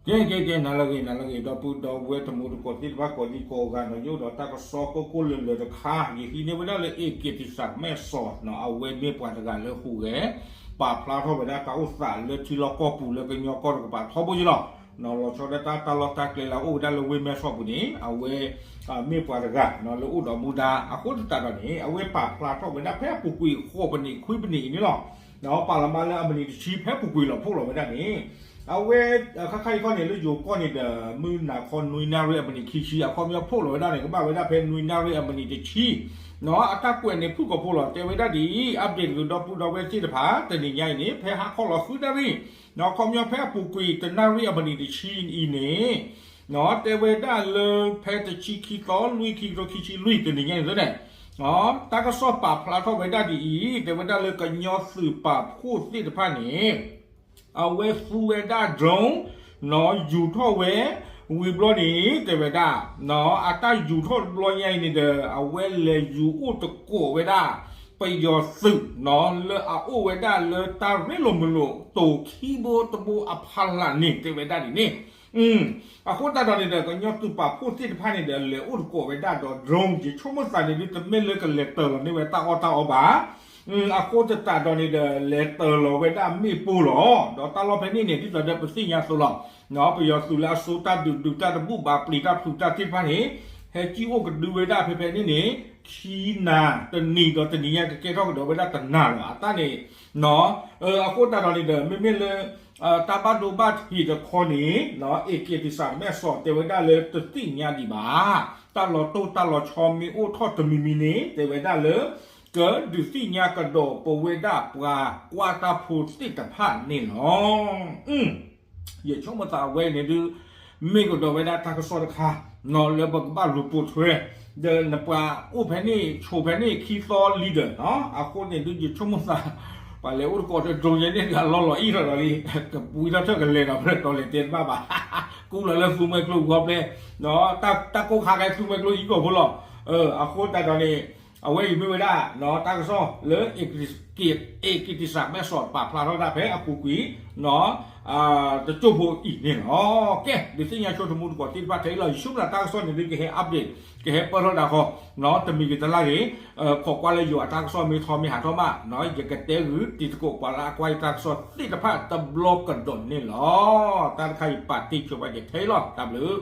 ကဲ ကဲ ကဲ နၤလၢအဂ့ၤ နၤလၢအဂ့ၤ ဒီပုၢ်ဒီဝဲၢ်တံၤသကိးသ့ၣ်တဖၣ် ကိးဒံကိးဂၤန့ၣ် ယအိၣ်ဒီးတၢ်ကစီၣ်ကိၢ်ကိၢ်လၢာ်လၢာ်တခါ ယဟံးန့ၢ်ဝဲဒၣ်လၢ အ့းက့းတံၢ်စၢ်မဲၢ်စီးန့ၣ် အဝဲမ့ၢ်ပှၤတဂၤလၢဟူးဂဲၤ ပာ်ဖျါထီၣ်ဝဲဒၣ်တၢ်အိၣ်သးလၢထံလီၢ်ကီၢ်ပူၤလၢကညီကီၢ်တကပၤထီဘိယ့လီၤ. လီၤဆီဒၣ်တၢ် တၢ်လီၢ်တၢ်ကျဲလၢအအိၣ်ဝဲဒၣ်လၢဝ့ၢ်မဲၢ်ဆီးပူၤန့ၣ် အဝဲမ့ၢ်ပှၤတဂၤလၢအိၣ်ဒီးမူဒါ အဃိသတးဒီးန့ၣ် အဝဲပာ်ဖျါထီၣ်ဝဲဒၣ်ဖဲအပူၤကွံာ်ဃိးပနံးခွံပနံးအံၤန့ၣ်လီၤ. ဒီးပာ်လီၤမၢ်လၢအမံးနံးတဆံ ဖဲပူၤကွံာ်လီၤဖှိၣ်လီၤဝဲဒၣ်န့ၣ် အဝဲ ခါခါအံၤခီန့ၣ် လၢယိၤကီၢ်န့ၣ်ဒီး မုၢ်နၤခီနွံနၣ်ရံၣ်အမံးနံးခံဆံ အခီပညီဖှိၣ်လီၤဝဲဒၣ်န့ၣ် ကဘၣ်ဝဲဒၣ်ဖဲနွံနၣ်ရံၣ်အမံးနံးတဆံ နီၢ် အတၢ်ကွဲးန့ၣ်ဖုၣ်ကိာ်ဖိလီၤ တဲဝဲဒၣ်ဒ်အံၤ update ဒီပုၢ်ဒီဝဲၢ်သ့ၣ်တဖၣ် တနံၤညါအံၤန့ၣ် ဖဲဟါခီလီၤဃုနၣ်ရံၣ် နီၢ် အခီပညီဖဲအပူၤကွံာ်တနၣ်ရံၣ်အမံးနံးတဆံအံၤန့ၣ် နီၢ် တဲဝဲဒၣ်လၢဖဲတဆံခံသီ လွံၢ်ခံကထိခံဆံလွံၢ် တနံၤညါအံၤန့ၣ် တၢ်ကစီၣ်ပာ်ဖျါထီၣ်ဝဲဒၣ်ဒ်အံၤ တဲဝဲဒၣ်လၢကညီသုးပာ်ဖှိၣ်သ့ၣ်တဖၣ်န့ၣ် အဝဲသူဝဲဒၣ် drone နီၢ် ယူၤထီၣ်ဝဲ ဝံၤဘျီန့ၣ် တဲဝဲဒၣ် နီၢ် အတၢ်ယူၤထီၣ်တဘျီညါအံၤန့ၣ်ဒီး အဝဲလဲၤယူၤအိၣ်သကိးဝဲဒၣ် ပယီၤသုး နီၢ် လၢအအိၣ်ဝဲဒၣ်လၢတၢ်ရ့လိာ်မုာ်လိာ်တိၤခံဘိတဘိအဖီလာ်န့ၣ် တဲဝဲဒၣ်ဒ်န့ၣ် အဃိသတးဒီးန့ၣ်ဒီး ကညီသုးပာ်ဖှိၣ်သ့ၣ်တဖၣ်န့ၣ်ဒီး လဲၤအိၣ်သကိးဝဲဒၣ်ဒီး drone ယဆိကမိၣ်သးန့ၣ်ဒုး တမ့ၢ်လၢကလဲၤတၢၤလီၤန့ၢ်ဝဲတၢ်အီၣ်တၢ်အီဘၣ်. အဃိသတးဒီးန့ၣ်ဒီး လဲၤတၢၤလီၤဝဲဒၣ်မ့ၣ်ပိၢ်လီၤ. ဒီးတၢ်လီၢ်ဖဲန့ၣ်န့ၣ် ဒ်သိးဒီးပသ့ၣ်ညါအသိးလီၤ. ပယီၤသုးလၢအစိတၢ်ဒုးဒုးတၢ်တဘူၣ်ဘၣ် ပျံၤတၢ်ဖုးတၢ်သ့ၣ်တဖၣ်န့ၣ် ဟဲကံၣ်အိၣ်ကဒုဝဲဒၣ်ဖဲဖဲန့ၣ်န့ၣ် ခံနၤတနံၤဒီးတနံၤညါကကဲထီၣ်ကဒီးဝဲဒၣ်တနၤလီၤ. အတၢ်န့ၣ် အဃိသတးဒီးန့ၣ်ဒီး မ့မ့ၢ်လၢ တၢ်ဘၣ်ဒိဘၣ်ထံးတခီန့ၣ် အ့းက့းတံၢ်စၢ်မဲၢ်စီးတဲဝဲဒၣ်လၢတသ့ၣ်ညါဒံးဘၣ် တၢ်လီၤတိၢ်တၢ်လီၤဆီမ့ၢ်အိၣ်ထီၣ်တမံၤမံၤန့ၣ် တဲဝဲဒၣ်လၢ ကဒုးသ့ၣ်ညါကဒီးပဝဲဒၣ်ပှၤကွၢ်တၢ်ဖိသ့ၣ်တဖၣ်န့ၣ်လီၤ. ယဆိကမိၣ်သးအဝဲန့ၣ်ဒုး မ့ၢ်ကဒီးဝဲဒၣ်တၢ်ကစီၣ်တခါ လၢပကဘၣ်လူၤပိာ်ထွဲ ဒီးနပှၤအိၣ်ဖဲန့ၣ် ဆိးဖဲန့ၣ် ခံသီလံဒီး အဃိန့ၣ်ဒုး ယဆိကမိၣ်သး ပှၤလဲၤအိၣ်သကိးတဒြိညါန့ၣ်ဒီး အလီၢ်လီၤအံၣ်ထီၣ်ဒီးလံ ကပှံထီၣ်ထၢၣ်ကလဲၤဒီးဖျၢၣ်တီၤလဲၤတဲတဘၣ်ဘၣ် ကူလီၤလၢသူမှဲကျိဂီၢ်ဖျဲၣ် တၢ်ကိၢ်ခါကဲသူမှဲကျိအံၤကီၢ်ဖိလီၤ. အဃိသတးဒီးန့ၣ် အဝဲအံၤမ့ၢ်ဝဲဒၣ် တၢ်ကစီၣ်လၢ အ့းက့းတံၢ်စၢ်မဲၢ်စီးပာ်ဖျါထီၣ်ဒၣ်ဖဲအပူၤကွံာ် တစိၢ်ဖိအံၤန့ၣ်လီၤ. ကဲ ဒုးသ့ၣ်ညါဆိတမူတကိးသ့ၣ်တဖၣ်ထဲအံၤလီၤ. ယဆိကမိၣ်တၢ်ကစီၣ်န့ၣ်ဒုးကဟဲ update ကဟဲပၢၢ်ထီၣ်ဒၣ်ဃီ တမံၤက့ၤတလၢ်ဂ့ၤ ခိးကွၢ်လၢယွၤအတၢ်ကစီၣ်မ့ၢ်ထီမ့ၢ်ဟးထီၣ်မး ယကတဲဂုာ်တံၤသကိးပှၤလၢအကွၢ်ယတၢ်ကစီၣ်သ့ၣ်တဖၣ်တဘျီကဒီးန့ၣ်လီၤ. တၢ်တခါအံၤပာ်တ့ၢ်ဆိပာ်ကဲထဲအံၤလီၤ. တၢ်ဘျုး